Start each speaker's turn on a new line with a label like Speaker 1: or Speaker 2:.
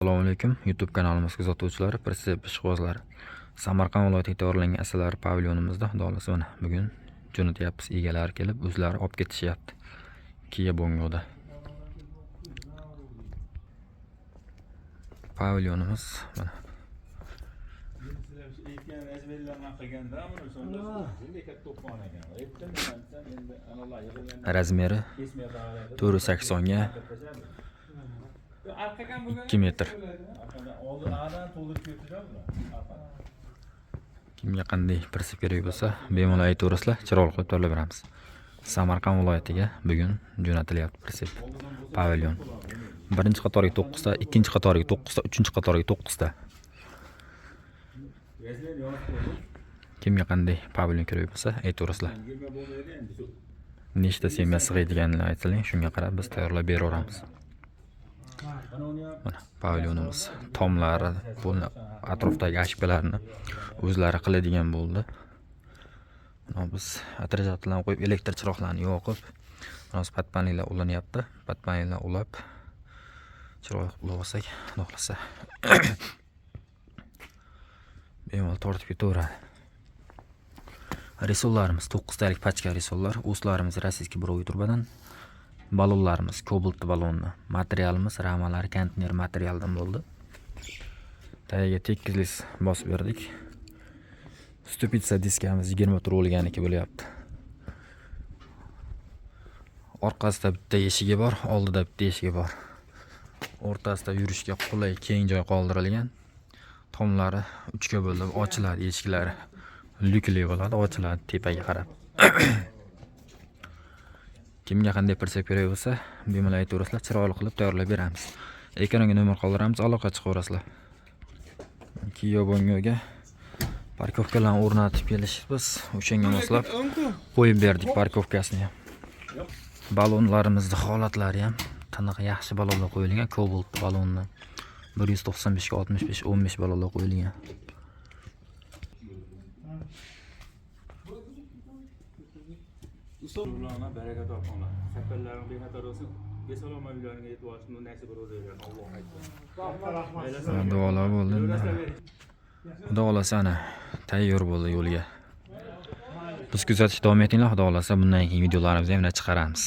Speaker 1: Assalomu alaykum, YouTube kanalimiz kuzatuvchilari, pritsep ishqibozlari. Samarqand viloyatiga tayyorlangan asalari pavilyonimizda, Xudo xohlasa, mana bugun jo'natyapmiz. Egalari kelib, o'zlari olib ketishyapti. Kia Bongoda. Pavilyonimiz mana. Razmeri 480 ga 2 metr. Kimga qanday prinsip kerak bo'lsa, bemalol aytaverasizlar, chiroyli qilib tayyorlab beramiz. Samarqand viloyatiga bugun jo'natilyapti prinsip pavilyon. Birinchi qatoriga 9 ta, ikkinchi qatoriga 9 ta, uchinchi qatoriga 9 ta. Kimga qanday pavilyon kerak bo'lsa, aytaverasizlar. Nechta semya sig'adiganini aytsaling, shunga qarab biz tayyorlab beraveramiz. Mana pavilyonimiz tomlari, buni atrofdagi ashkalarni o'zlari qiladigan bo'ldi. Mana biz atroflarni qo'yib, elektr chiroqlarni yoqib, mana patpanliklar ulanyapti. Patpanliklar ulab, chiroq ulab olsak, Xudo xohlasa, bemalol tortib ketaveradi. Risollarimiz 9 talik pachka risollar, o'slarimiz rossiyskiy buroviy turbadan, ballonlarimiz kobalt ballonni, materialimiz ramalari konteyner materialdan bo'ldi. Tagiga tekizlik bosib berdik. Stupitsa diskamiz 20 rolganiki bo'lyapti. Orqasida bitta eshigi bor, oldida bitta eshigi bor. O'rtasida yurishga qulay keng joy qoldirilgan. Tomlari 3 ga bo'lib ochiladi, eshiklari lyukli bo'ladi, ochiladi tepaga qarab. Kimga qanday prinsip kerak bo'lsa, bemalol aytaverasizlar, chiroyli qilib tayyorlab beramiz. Ekranga nomer qoldiramiz, aloqa chiqaverasizlar. Kia Bongoga parkovkalarni o'rnatib kelishibmiz. O'shanga moslab qo'yib berdik parkovkasini ham. Ballonlarimizni holatlari ham tiniq, yaxshi ballonlar qo'yilgan, Cobalt ballonni 195 ga 65 15 ballonlar qo'yilgan.
Speaker 2: Ularına bereket topinglar. Safarlaring bexatar olsun. Besalom uylaringga yetib olishni nasib o'zinglar. Alloh aytsin.
Speaker 1: Duolar bo'ldi. Xudo xohlasa, ana tayyor bo'ldi yo'lga. Biz kuzatishda davom etinglar, Xudo xohlasa bundan keyingi videolarimizni ham chiqaramiz.